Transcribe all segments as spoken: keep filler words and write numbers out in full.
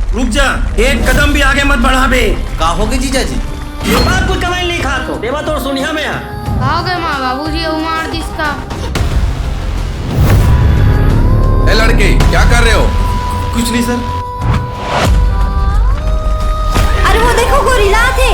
रुक जा, एक कदम भी आगे मत बढ़ाबे। का होगे जीजा जी? बात कुछ कमाई नहीं खा को। देवा तोर सुनिया में आ। भागे माँ बाबूजी, वो मार दिस का। ए लड़के, क्या कर रहे हो? कुछ नहीं सर। अरे वो देखो, गोरिल्ला थे।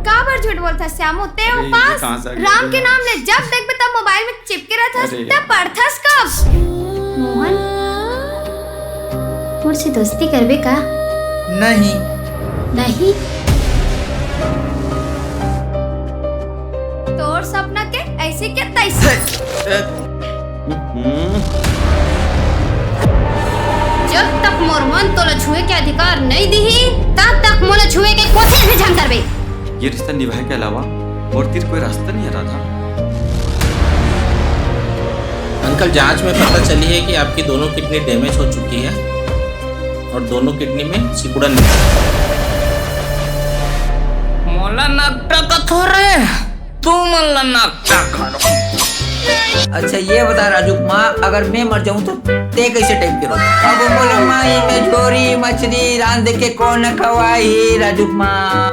काबर झूठ बोलता श्यामू? ते अरे, ये उपास कहाँ से आ गया राम ये? के नाम ले, जब देखबे तब मोबाइल में चिपके रहथस, अरे। त पढ़थस कब? मोहन, मोर से दोस्ती करबे का? नहीं। नहीं? तोर सपना के ऐसे के तैसे। जब तक मोर मन तोला छुए के अधिकार नहीं दिही, तब तक मोला छुए के कोशिश भी झन करबे। ये रिश्ता निभाए के अलावा और तीर कोई रास्ता नहीं है राधा। अंकल, जांच में पता चली है कि आपकी दोनों किडनी डैमेज हो चुकी है और दोनों किडनी में सिकुड़न भी है। मोला नकटा कथो रे, तू मन ला नकटा करो। अच्छा ये बता राजू माँ, अगर मैं मर जाऊं तो ते कैसे टाइप करो? अब बोलो माई में झोरी मछली रांध के कौन खवाई राजू माँ?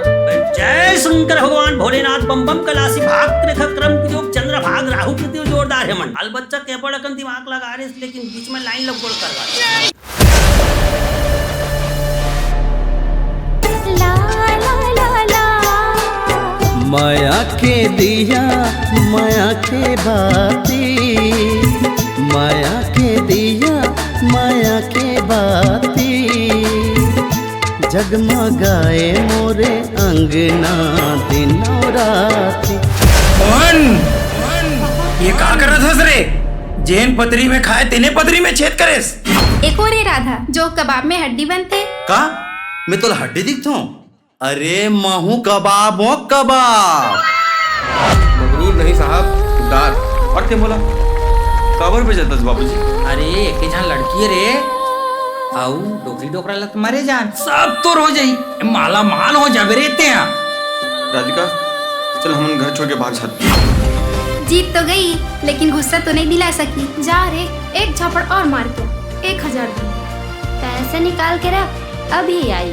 जय शंकर भगवान भोलेनाथ बम बम कलासी भाग रेखा क्रम योग चंद्र भाग राहु पृथ्वी जोरदार है मन। बाल बच्चा के बड़ अकन दिमाग लगा रहे, लेकिन बीच में लाइन लग गोल करवा। माया के दिया, माया के बाती, माया के दिया, माया के बाती, जगमगाए मोरे अंगना दिनों राती। मोहन, ये का करत हस रे? जेन पतरी में खाए, तेने पतरी में छेद करेस। एको रे राधा, जो कबाब में हड्डी बनथे। का? मैं तोला हड्डी दिखथों? अरे महू कबाब हो कबाब। मगरूर नहीं साहब, खुददार। और ते मोला काबर भेजत हस बाबूजी? अरे एके झन लड़की रे, अउ डोकरी डोकरा लत मरे जान, सब तोर हो जाई, माला माल हो जाबे रे ते। राधिका, चल हमन घर छोड़ के भाग जात। जीत तो गई, लेकिन गुस्सा तो नहीं दिला सकी। जा रे, एक झापड़ और मार के एक हजार दे। पैसे निकाल के रख, अभी आई।